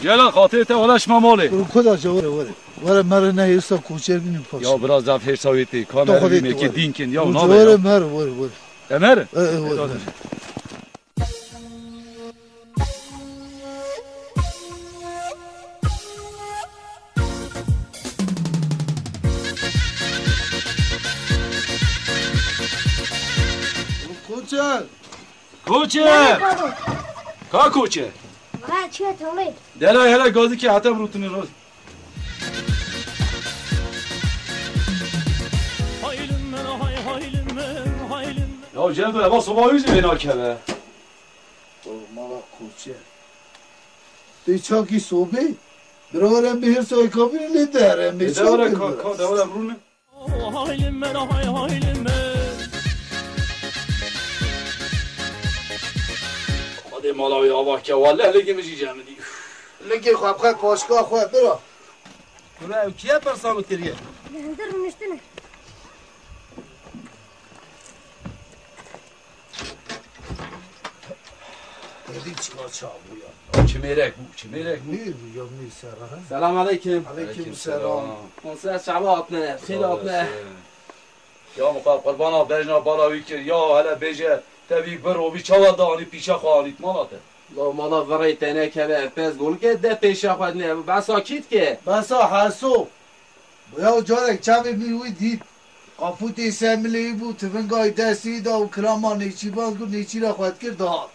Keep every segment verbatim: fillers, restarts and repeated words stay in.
Celal, xatirê te, wele şima malê. Ru koda ca were, were. Were mere ne hêrsa koçer bînin paş. Ya biraz zaf hêrsa wê tê. Kamerê wê mekê dînkin. Ya nabe ya. Were mere, were, were. Emer? E, e, were. Koçer! Koçer! Ka Koçer! Ha, çiye tamam. Dela hele gazî ki heta rûtine roz. Haylim men, hay, haylim men, haylim men. Ya Cem, eva soba yüzü bena keve. Mala Koçer. Tê çakî sobê? Bira were em bi hêrsayê kabînê lê dere em ê çawa ka, ka, de were em rûne. Haylim men, hay, haylim men. Xwedê mala wê ava ke, waleh ligê min jî cemidî. Ligê xwe bixwe paşka xwe, bira. Kura ew kî ye persa min kiriye? Li hundir rûniştine. Êdî çima çawa bû ya? Çi mêrek bû, çi mêrek bû. Mîr bû ya, mîr serra, he? Selam aleykim. Aleykim selam. Konser çawa hatine, xêr hatine. Ya mixab qurbana bejna bala wî kir, ya hele bêje, te vî bir rovî çawa danî pîşa xwe anît mala te? La mala virê te nekeve, pez golike de pêşa xwe dine, besa kît ke? Besa heso. Ya carek çavê min wî dît. Qapûtê ser milê wî bû, tivingayî destê wî da û kilama nêçîrbaz got, nêçîra xwe dikir, dihat.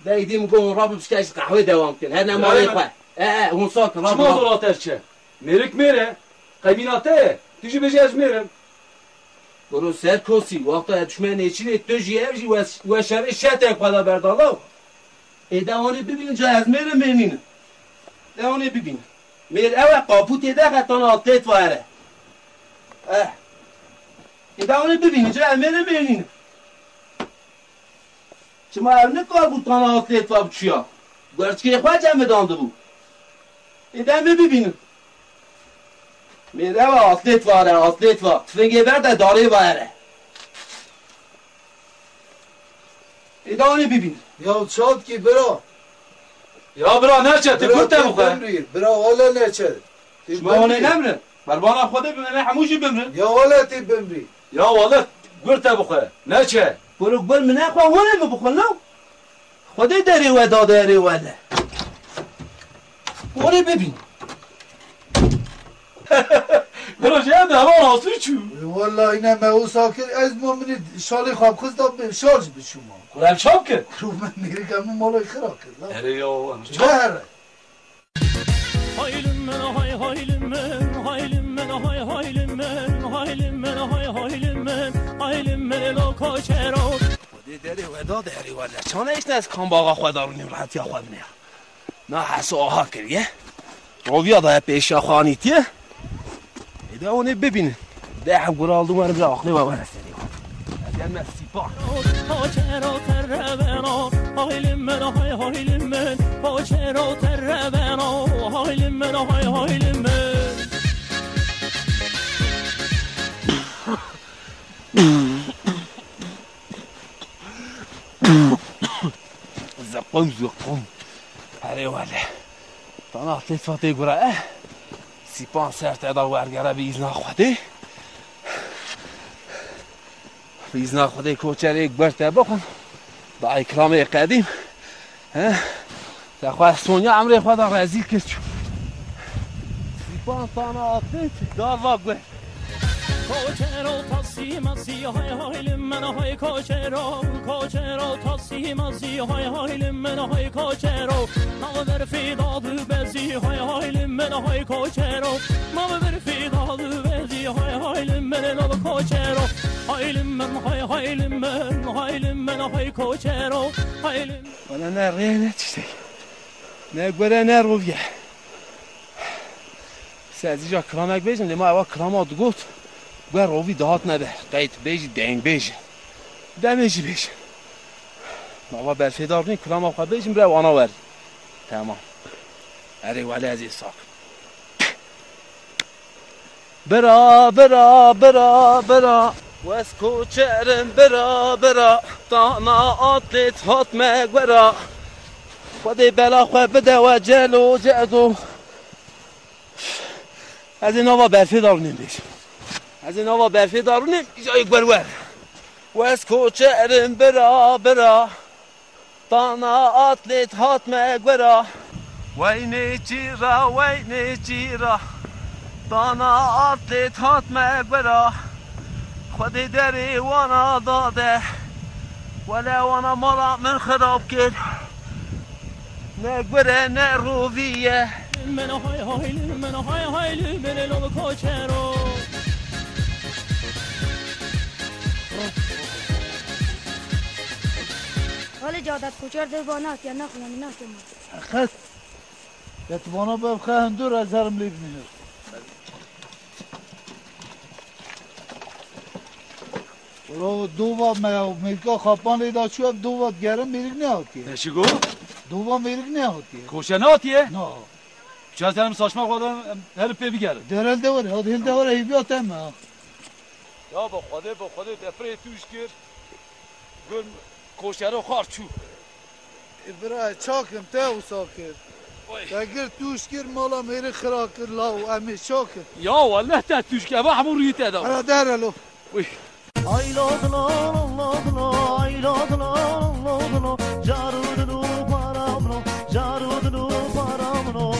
Dey dîm got, hûn rabin pişka ji qehwê dewam kin. Her ne malê xwe. E, e, hûn sakin, rabin. Çima zora te çe? Mêrik mêr e. Qey mîna te ye. Tu jî bêjî ez mêr im. Goro ser kosî, wexta ez çûme nêçîrê, tu jî ev jî weş-, weşerê şetek xwe da berda law. Ê de hûnê bibînin ca ez mêr im mêr nînim. De hûnê bibînin. Mêr ew e, qapûtê de xetana atlet vayere. Eh. Ê de hûnê bibînin ca ez mêr im mêr nînim. Çima ev nikar bû tana atlet va biçûya? Guerçikê xwe cemidandibû. Ê de em ê bibînin. Mêr ew e, atlet vare, atlet va. Tifingê berde darê vayere. Ê de hûnê bibînin. Ya çatkî bira. Ya bira neçe, tu gur te bixwe. Bira wele neçe. Şima hûnê nemrin. Berbana Xwedê bimrin, hemû jî bimrin. Ya wele tê bimrî. Ya wele gur te bixwe. Neçe. Kuro gur min nexwe, hûnê min bixwin law. Xwedê derê we da derê wele. Hûnê bibîn. Kuro jê de heval asû çû. E, wellahî ne me wisa kir, ez ma minî şalê xwe bixist da bi şal jî biçûma. Kuro ev çap kir. Kuro me mêrika min malê xira kir la. Erê ya, çap. Here. Haylim men, hay haylim men, haylim men, hay haylim men, haylim men, hay haylim men, haylim men lo koçero. Xwedê derê we da derê we de. Çane işte ez kambaxa xwe da rûnîm, rehetiya xwe bine. Na heso aha kiriye. Roviya da hep pêşiya xwe anîtiye. Ê de hûn ê bibînin. De hev gura aldim, werin bir aqlê we were serê we. Ez gelme sîpa. Koçero tereveno, haylim men, hay haylim men. Koçero tereveno, haylim men, hay haylim men. Zequm, zequm. Erê wele. Tana tê fatê gura, eh. Sîpan ser te da wergere bi îzna Xwedê. Bi îzna Xwedê koçerê guer te bixwin. Da îkramê qedîm. He? Te xwe Sonya emrê xwe da rezîl kir çû. Sîpan tana atê dar va guer. Koçero tasî masî hay haylim men hay koçero, koçero tasî masî hay haylim men hay koçero. Nav ber fîda du bezî hay haylim men hay koçero. Nav ber fîda du bezî hay haylim men lol koçero. Haylim men hay haylim men haylim men hay koçero. Haylim. Bana ne rê ne tiştek. Ne göre ne roviye. Sezîca kiramek bêjin, lê ma ewa kirama digot, guer rovî dihatine ber. Qeyd bêjî, deng bêjin. Demê jî bêjin. Ma va berfêdar nî, kirama xwe bêjin, bira wana wer. Temam. Erê wele ez ê sak. Bira, bira, bira, bira. Wes koçerim bira, bira. Tana atlet hatme guera. Xwedê bela xwe bide we celo cedo. Ez ê nava berfê de rûnêm bêjim. Ez ê nava berfê de rûnêm, îca yê gwer wer. Wes koçerim bira bira. Tana atlet hat me gura. Weynê çîra, weynê çîra. Tana atlet hat me gura. Xwedê derê wana dade. Wele wana mala min xirab kir. Ne gure ne roviye. Min hay hay li, min hay hay li, min lo koçero. Wele cadet koçer de ba natiye, ne xulani natiye ma. Xet. Ya tu bana be xe hundur ez herim lê binînim. Wala dova me ya, mêrika xapan lê da çû ev dova digerin mêrik nehatiye. Ne çi got? Dova mêrik nehatiye. Koçer nehatiye? Na. Çaserim saçma xwadan herif pê bigerin. Derel de were, hadi hil de were, hêviya te me ha. Ya bi Xwedê, bi Xwedê defrê tûj kir. Gul koçero xar çû. E, bira, çakim te wisa kir. Oy. Te gir tûj kir, mala mêrê xira kir, law, em ê çakin. Ya weleh te tûj kir, eva hemû rûyî te da. Ara dere lo. Uy. Ay lo dilo, lo dilo, ay lo dilo, lo dilo, caru dilo, para mno, caru dilo, para mno.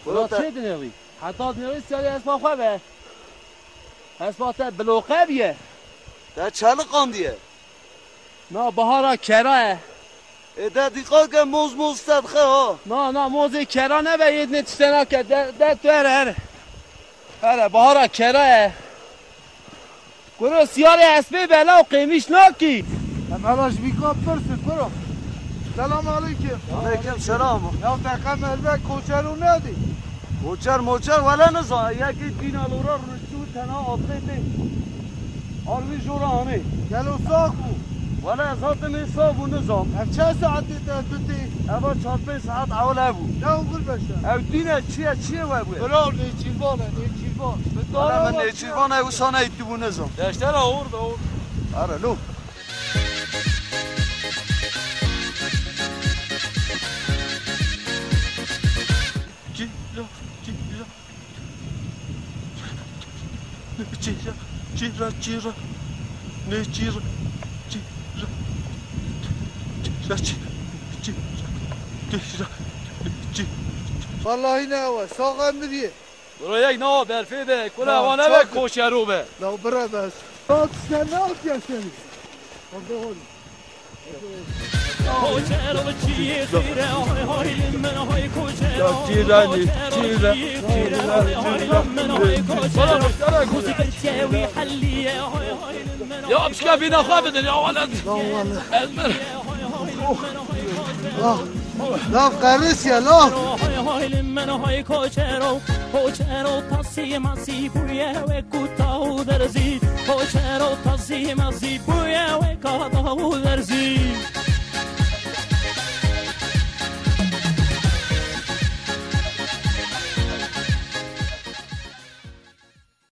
Wala te çê dinêrî? Heta dinêrî serê hespa xwe be. Hespa te bloqe biye. Te çeliqandiye. Na, bahara kera e. Ê de dîqa ke moz moz te dixe ha. Na, na, mozê kera nebe, yê dinê tişte nake. De, de tu here, here. Here, bahara kera e. Kuro siyarê hespê bela û qêmîş nakî. Em hela ji vî ka pirsin, kuro. Selam aleykim. Aleykim selam. Ya te qe me li ve koçero nedî. Koçer moçer wele nizan. Yekî dîna lora rûniştî û tena atletê. Arvî jora anê. Gelo sax bû. Wele ez hatim ê sax bû nizan. Ev çend saetê te dutê? Eva çar pênc saet ewil hebû. Ne û gul beşe. Ew dîne çi ye, çi ye we bûye? Bira nêçîrvan e, nêçîrvan. Wele min nêçîrvan e, wisa neytibû nizam. Deştera hor be hor. Are lo. Çîra, çîra. Çîra, çîra, çîra. Ne çîra, çîra. Çîra, çîra, çîra. Çîra, çîra. Vallahi ne ew e, sax em miriyê. Bro yek nava berfê be, kula wana be, koçero be. La bira bes. Bak sen ne yapıyorsun? Ya pişka bîna xwe bidin ya, wala. La wala. Ez mir. Ah. Laf karıs ya, laf. Koçero tasî masî bûye wek ku taw derzî. Koçero tasî masî bûye wek ka taw derzî.